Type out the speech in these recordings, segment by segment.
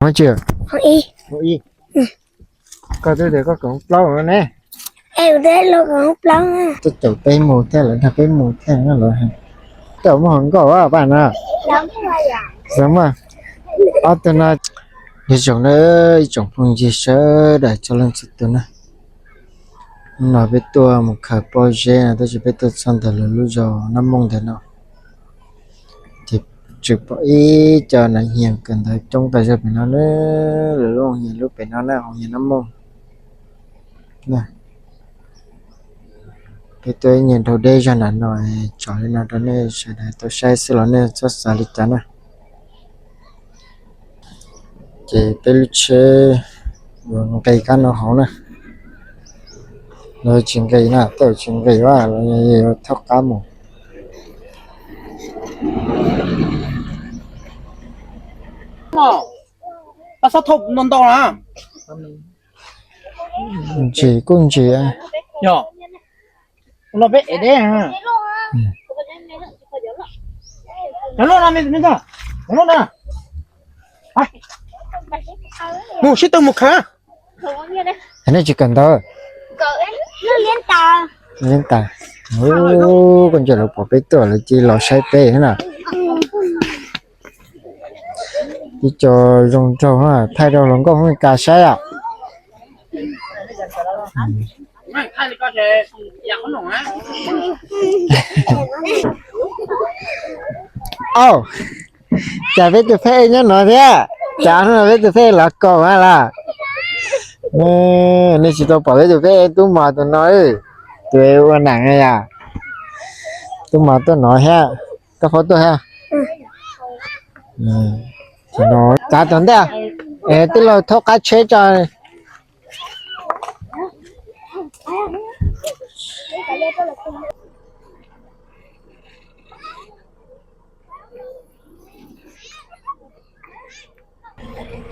Tsis, koj twb tias koj kawm plaub ne. Twb caum peb mus thiab, lawv nrog peb mus thiab no lawm. Tej muaj hluas nkauj paj no. Xav muaj ob tug no. Nyob zoo na ib tsoom phooj ywg sawv daws txhua leej txhua tus na. Hnub no peb tuaj mus khaws pob zeb no tab sis peb tuaj txog ntawm lawv lub zos Nab Mooj ntawm no. Ces tseem pom ib co nas hias kawm ntawv coob tas zog pem no na. Lawv lub hoos yas lub pem no na, hoos yas Nab Mooj. Peb tuaj ib nyuag dhau deb zog nram no, tso li no rau nej sawv daws tau saib xwb los nej txhob xav li cas na. Ces peb lub tsheb yuav nqis qab no hauv na. Lawv tsis nqis na, tej zaum tsis nqis los lawv yuav thauj qab mus. Ntsis kuj ntsis. Mus sib tw mus khaws. Nej tsis kawm ntawv? Liab tas. Koj ntsia lawv pom peb tuaj lawv cia li los saib peb na. Ib co zoo nraug thaij rau hluas nkauj Hmoob Mes Kas saib os. Au, cas peb tus pheb nyob no thiab? Cas hnub no peb tus pheb los kaum mas los? Nej tsis tau pom peb tus pheb tub mos tus no, tus ua nam yom. Tub mos tuaj no thiab, koj phob tuaj thiab. Txav tom ntej, tij laug thauj qab tsheb tso.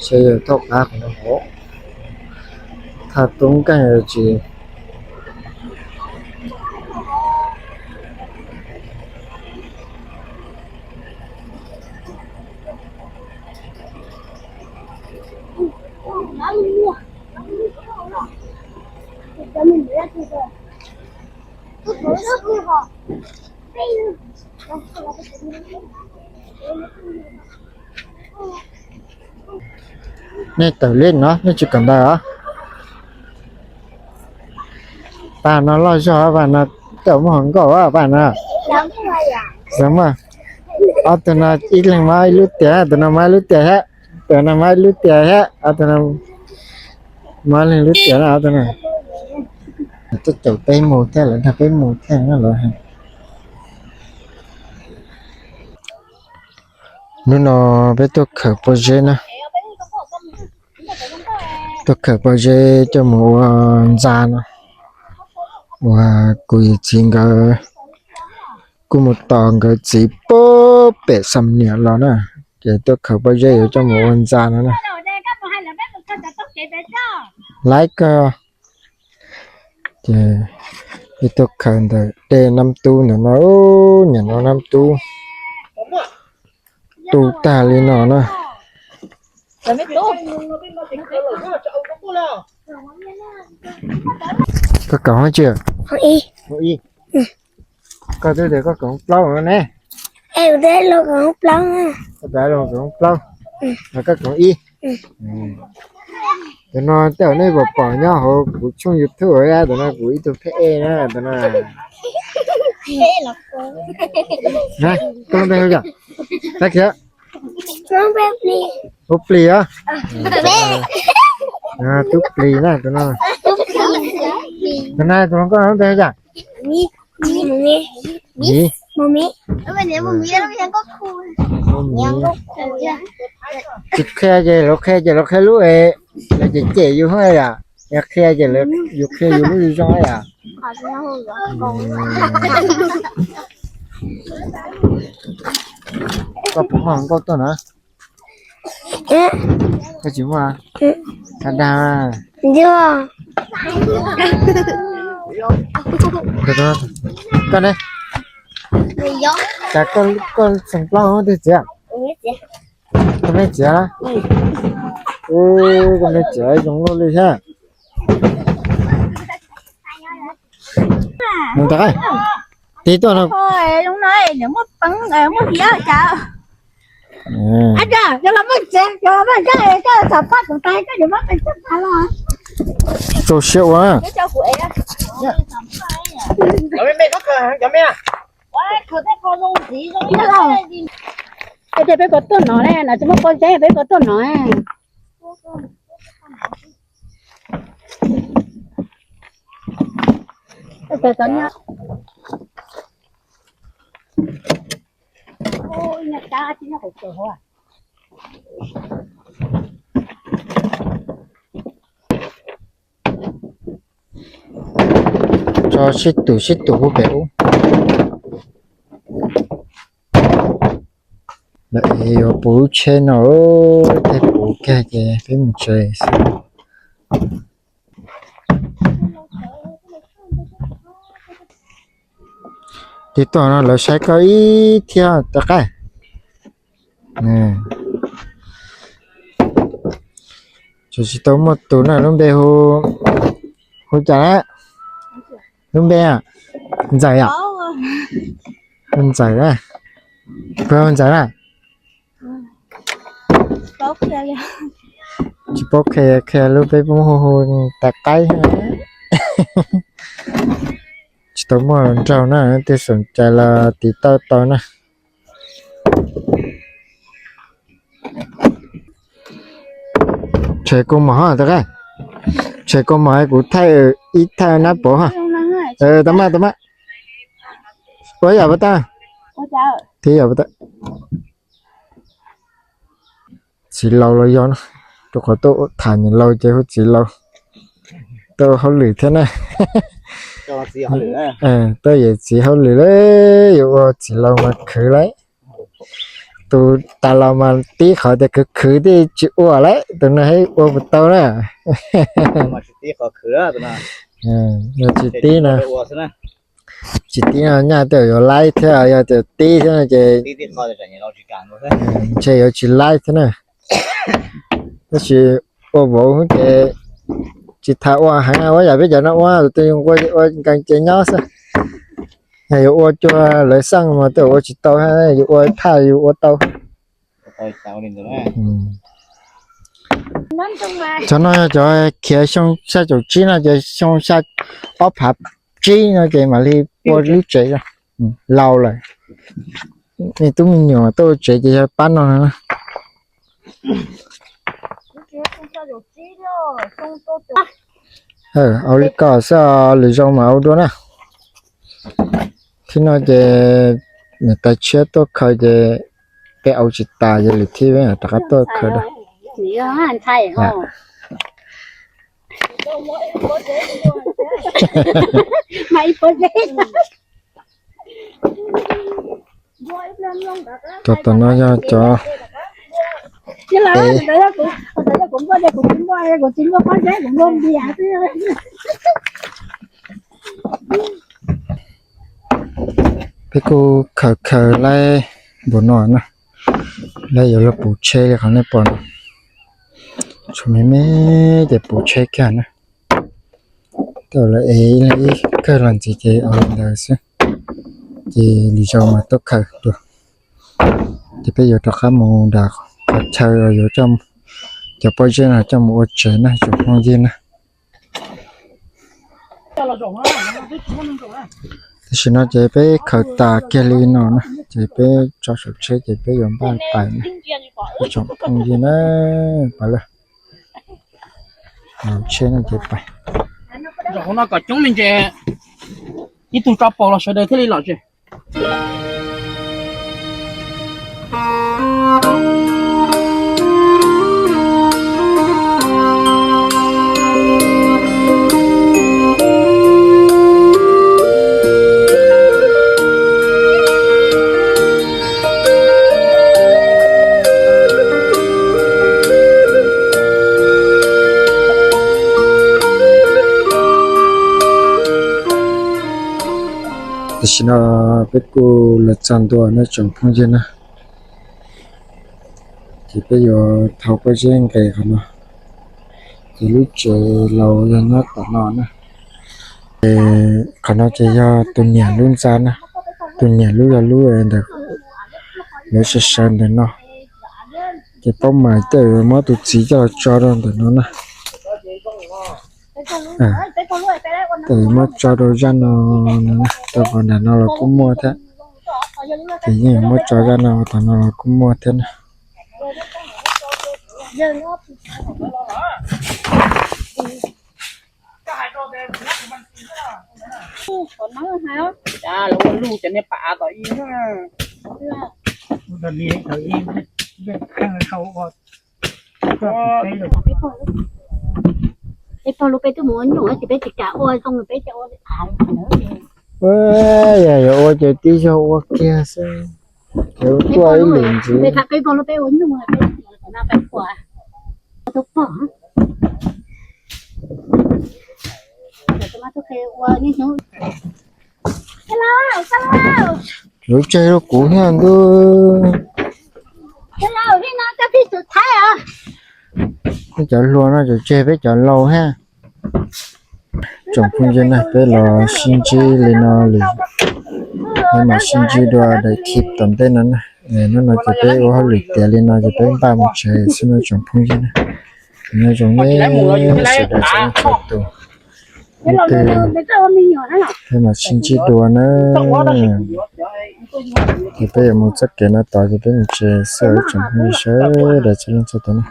Saib yog thauj qab qhov no hauv, thaj tub nkeeg tsis. Nej tawm li no nej tsis kawm ntawv os? Paj no loj zog, paj no tej zaum muaj hluas nkauj paj no. Xav muaj ob tug no ib leeg muab ib lub tias, tus no muab ib lub tias thiab, tus no muab ib lub tias thiab, ob tug no muab ib leeg lub tias na, ob tug no. Twb caum peb mus thiab, lawv nrog peb mus thiab no lawm. Hnub no peb tuaj khaws pob zeb na. Tuaj khaws pob zeb coj mus ua ntxa no, uas kuv yawm txiv nkawd kuj mus tos nkawd txiv puag pem Xam Niam los na, ces tuaj khaws pob zeb yuav coj mus ua ntxa no na. Laiv kawg. Ces peb tuaj khaws ntawm dej Nab Tub ntawm no, niam no Nab Tub tu tag li no na. Koj kawm hoob tsi? Koj twb tias koj kawm hoob plaub no ne. Koj kawm hoob plaub, koj kawm ib. Tus no tej zaum nej pom pom nyob hauv kuv tshooj YouTube, tus no kuv ib tug pheb ej na, tus no. Koj lub npe hu cas? Tab kiv. Hu Plis os. Tub Plis na tus no. Tus no tus hluas nkauj no lub npe hu cas? Miv. Tsis qhia ces lawv qhia ces lawv qhia lub es lawv cem cem yus hov yom, yog qhia ces yus qhia yus lub zoo yom. Koj puas muaj hluas nkauj tuaj na? Koj tsis muaj? Txhob dag. Koj ne? Cas koj txeem plaub tus txiv? Tus me txiv na? Ub, koj nrog txiv zoo luaj li thiab. Mus rov qab. Tig tuaj no. Rau siab ua. Peb kov tuaj no, no tsis muaj pob zeb, peb kov tuaj no. Tso sib tus sib tus pub pem ub. Lawv yuav puv lub tsheb no, tej puv kiag ces peb mus tsev xwb. Tig tuaj no lawv saib koj ib thiab rov qab. Tseem tsis tau muaj tus na, lub npe hu, hu cas na? Lub npe Ntxawm yom? Hu Ntxawm na. Puas hu Ntxawm na? Tsis paub qhia, qhia lub peb muab hu hu tas qaib. Tsis tau muaj nraug na, tej xom cai los tiv tauj tau na. Tshem kaus mom, tshem kaus mom kuv thaij ib thaij nab pov ha. Tau maj, tau maj. Ua yam pov tau. Thiab yam pov tau. Txiv laus los yog na, rau qhov tuaj tham niam laus ces hu txiv laus. Tuaj hauj lwm thiab na. Tuaj yawm txiv hauj lwm lawm, yuav ua txiv laus mas khwv lawm. Tus tas los mas tib qhov tias khwv khwv thiaj tsis ua lawm, tus no thiaj ua puas tau na. Yog tsis tib no, tsis tib no nyaj tej zaum yuav laib thiab, yog tias tib thiab no ces ntshe yuav tsis laib thiab na. Tab sis ua vauv ces tsis tas ua heev, ua yam peb cov no ua, tus twg yuav ua ua nkees ces nyob xwb. Yog yuav ua cuag lawv xaj mas tej zaum ua tsis tau, yuav ua thaj yuav ua tau. Cov no yog cov khiav xyoo xya caum tsib no ces xyoo xya ob phav tsib no ces mam li ua lub tsev. Laus lawm, tub me nyuam tuaj ua tsev ces yog pab no na. Au li ko xwb, lwm zaus mam ua dua na. Thib no ces niam tais tshiab tuaj khaws ces peb au tsis tas ces lwm thib peb rov qab tuaj khaws dua. Cov tom no yog cov ev. Peb kuj khaws khaws laib npaum no na, laib yuav luag puv tsheb li qhov nej pom no. Tshuav me me ces puv tsheb kiag na. Tej zaum lawv ev ib leeg ib kawg los ntxiv ces ua li ntawd xwb. Ces lwm zaus mas tuaj khaws dua. Ces peb yuav rov qab mus nram qhov chaw yuav cov pob zeb no coj mus ua tsev na tsoom phooj ywg na. Tam sim no ces peb khaws tas kiag li no na, ces peb tso saum tsheb ces peb yuav npaj pais na. Ib tsoom phooj ywg na, pais lawm. Tsheb no ces pais. Zaum no kom coob me ntsis, ib tug tso paus los sawv daws thiaj li lom zem. Tam sim no peb kuj los txog ntua no tsoom phooj ywg na, ces peb yuav thau pob zeb nqes qhov no. Ces lub tsev laus yog nyob tom no na. Ces qhov no ces yog tus niam lub ntxa na. Tus niam lub yog lub ntawm lawv sawv sawv ntawm no. Ces paub mas tej muab tus txiv coj los tso rau ntawm no na. Tej muab tso rau zaj no, rau qhov ntawm no los kuj muaj thiab. Ces yeej muab tso zaj no, tom no los kuj muaj thiab na. Peb pog lub peb twb mus ua nyuj ces peb tsis kam ua zoo, peb ua av. Yog yuav ua ces tib zaug ua kiag xwb, ces tuaj ib lwm ntxiv. Peb pog lub peb ua nyuj, peb pais pua tus pog. Lub tseg rau kuv thiab ntuj. Peb cov hluas no cov tseg peb cov laus thiab. Tsoom phooj ywg na, peb los sib ntsib li no lawm, peb mam sib ntsib dua daim clip tom ntej no na. Hnub no ces peb ua hauj lwm tiav li no ces peb npaj mus tsev xwb na tsoom phooj ywg na. Nyob zoo nej sawv daws txhua leej txhua tus. Hnub twg peb mam sib ntsib dua na. Ces peb yuav mus txoj kev no tod ces peb mus tsev xwb tsoom phooj ywg sawv daws txhua leej txhua tus na.